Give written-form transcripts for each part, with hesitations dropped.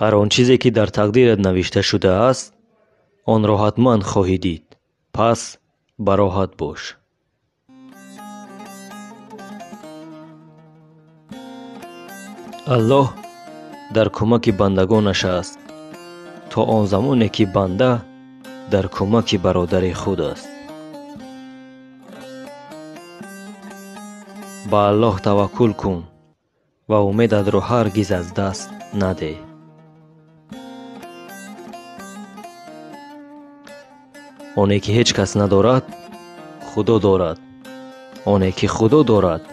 Ҳар он чизе, ки дар тақдират навишта шудааст, онро ҳатман хоҳӣ дид. Пас бароҳат бош. Аллоҳ дар кӯмаки бандагонаш аст, то он замоне, ки банда дар кӯмаки бародари худ аст. Ба Аллоҳ таваккул кун ва умедатро ҳаргиз аз даст надеҳ. Оне ки ҳеҷ кас надорад, Худо дорад. Оне ки Худо дорад,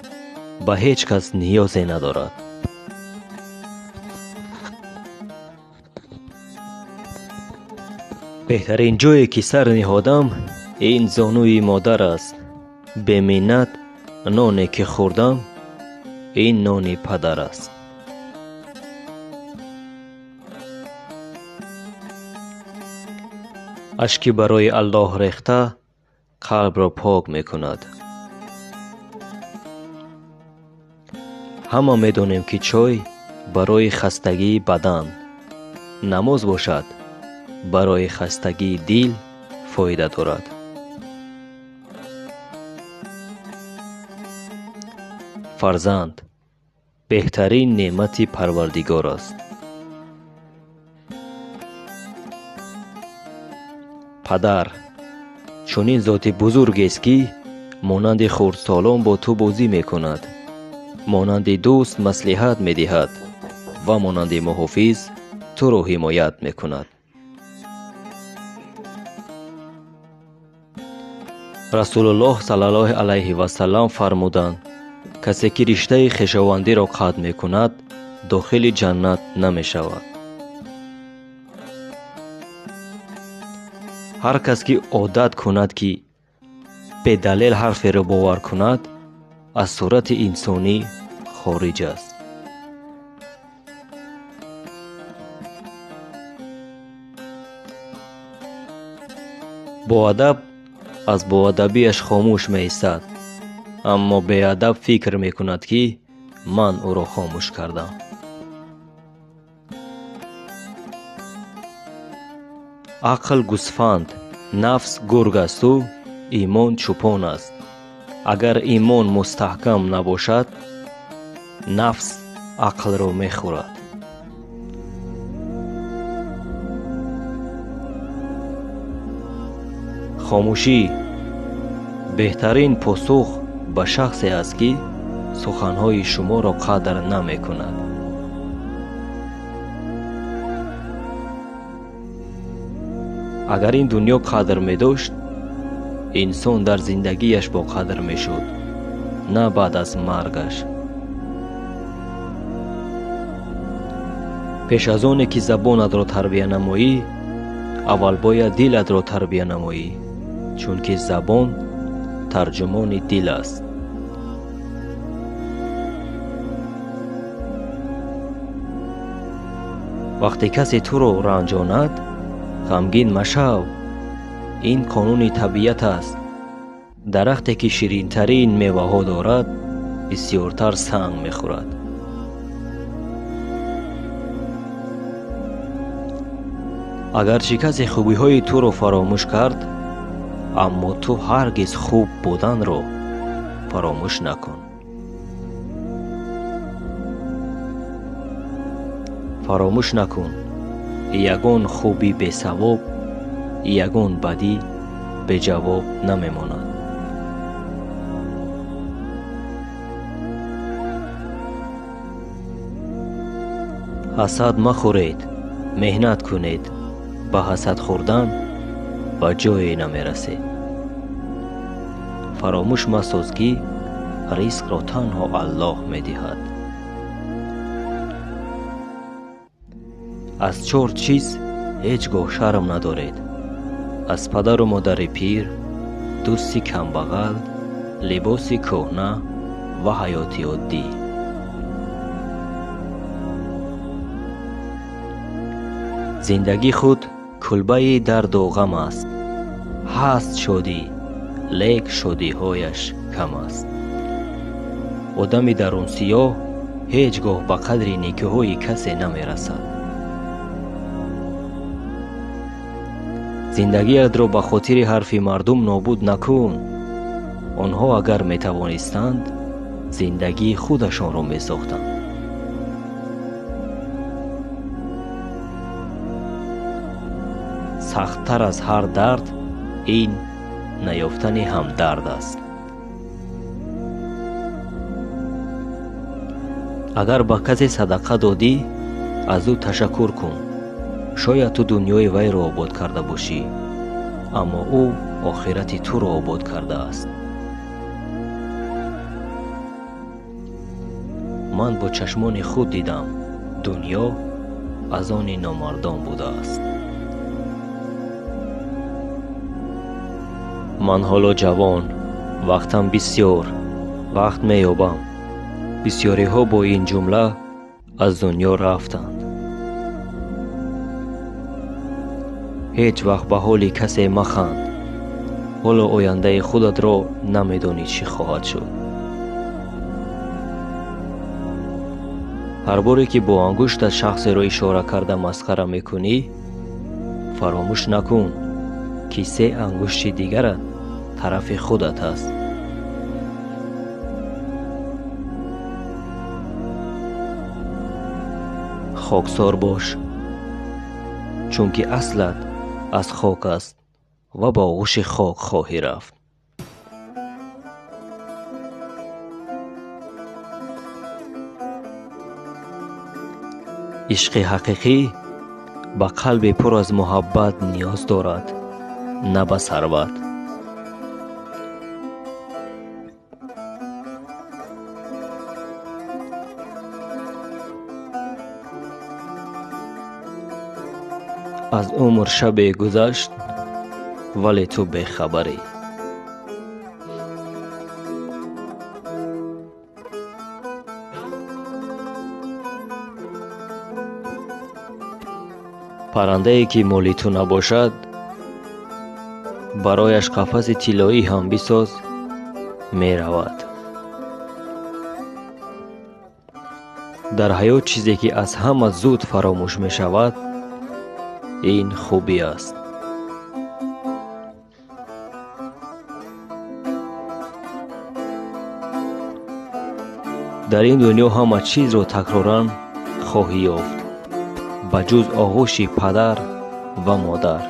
ба ҳеҷ кас ниёзе надорад. Беҳтарин ҷое, ки сар ниҳодам, ин зонуи модар аст. Беминнат ноне, ки хӯрдам, ин нони падар аст. Ашки барои Аллоҳ рехта қалбро пок мекунад. Ҳама медонем, ки чой барои хастагии бадан, намоз бошад барои хастагии дил фоида дорад. Фарзанд беҳтарин неъмати Парвардигор аст. Падар чунин зоти бузургест, ки монанди хурдсолон бо ту бозӣ мекунад, монанди дӯст маслиҳат медиҳад ва монанди муҳофиз туро ҳимоят мекунад. Расулуллоҳ саллаллоҳу алайҳи васаллам фармуданд: касе ки риштаи хешовандиро қатъ мекунад, дохили ҷаннат намешавад. Ҳар кас ки одат кунад, ки бедалел ҳарферо бовар кунад, аз сурати инсонӣ хориҷ аст. Боадаб аз боадабиаш хомӯш меистад, аммо беадаб фикр мекунад, ки ман ӯро хомӯш кардам. Ақл гӯсфанд, нафс гург асту имон чӯпон аст. Агар имон мустаҳкам набошад, нафс ақлро мехӯрад. Хомӯшӣ беҳтарин посух ба шахсе аст, ки суханҳои шуморо қадр намекунад. Агар ин дунё қадр медошт, инсон дар зиндагиаш боқадр мешуд, на баъд аз маргаш. Пеш аз оне ки забонатро тарбия намоӣ, аввал бояд дилатро тарбия намоӣ, чунки забон тарҷумони дил аст. Вақте касе туро ранҷонад, ғамгин машав. Ин қонуни табиат аст. Дарахте, ки ширинтарин меваҳо дорад, бисёртар санг мехӯрад. Агарчи касе хубиҳои туро фаромӯш кард, аммо ту ҳаргиз хуб буданро фаромӯш накун. Фаромӯш накун, ягон хубӣ бесавоб, ягон бадӣ беҷавоб намемонад. Ҳасад махӯред, меҳнат кунед. Ба ҳасад хӯрдан ба ҷое намерасед. Фаромӯш масоз, ки ризқро танҳо Аллоҳ медиҳад. Аз чор чиз ҳеҷ гоҳ шарм надоред: аз падару модари пир, дӯсти камбағал, либоси кӯҳна ва ҳаёти оддӣ. Зиндагӣ худ кулбаи дарду ғам аст. Ҳаст шодӣ, лек шодиҳояш кам аст. Одами дарунсиёҳ ҳеҷ гоҳ ба қадри некиҳои касе намерасад. Зиндагиатро ба хотири ҳарфи мардум нобуд накун. Онҳо агар метавонистанд, зиндагии худашонро месохтанд. Сахттар аз ҳар дард ин наёфтани ҳамдард аст. Агар ба касе садақа додӣ, аз ӯ ташаккур кун. Шояд ту дунёи вайро обод карда бошӣ, аммо ӯ охирати туро обод кардааст. Ман бо чашмони худ дидам, дунё аз они номардон будааст. Ман ҳоло ҷавон, вақтам бисёр, вақт меёбам. Бисёриҳо бо ин ҷумла аз дунё рафтанд. Ҳеҷ вақт ба ҳоли касе маханд. Ҳоло ояндаи худатро намедонӣ чӣ хоҳад шуд. Ҳар боре ки бо ангуштат шахсеро ишора карда масхара мекунӣ, фаромӯш накун, ки се ангушти дигарат тарафи худат аст. Хоксор бош, чунки аслат аз хок аст ва ба оғӯши хок хоҳӣ рафт. Ишқи ҳақиқӣ ба қалби пур аз муҳаббат ниёз дорад, на ба сарват. Аз умр шабе гузашт, вале ту бехабарӣ. Паррандае ки моли ту набошад, барояш қафаси тиллоӣ ҳам бисоз, меравад. Дар ҳаёт чизе ки аз ҳама зуд фаромӯш мешавад, ин хубӣ аст. Дар ин дунё ҳама чизро такроран хоҳӣ ёфт, ба ҷуз оғӯши падар ва модар.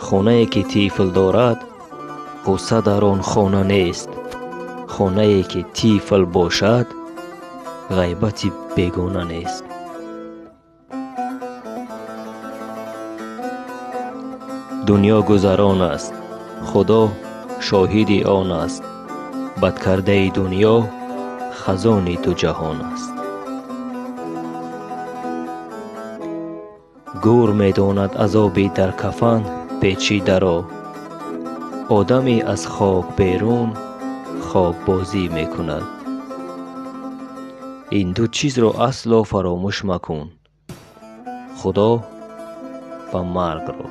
Хонае ки тифл дорад, ғусса дар он хона нест. Хонае ки тифл бошад, ғайбати бегона нест. Дунё гузарон аст, Худо шоҳиди он аст. Бадкардаи дунё хазони ду ҷаҳон аст. Гӯр медонад азоби дар кафан печидаро. Одаме аз хок берун хокбозӣ мекунад. Ин ду чизро асло фаромӯш макун: Худо ва маргро.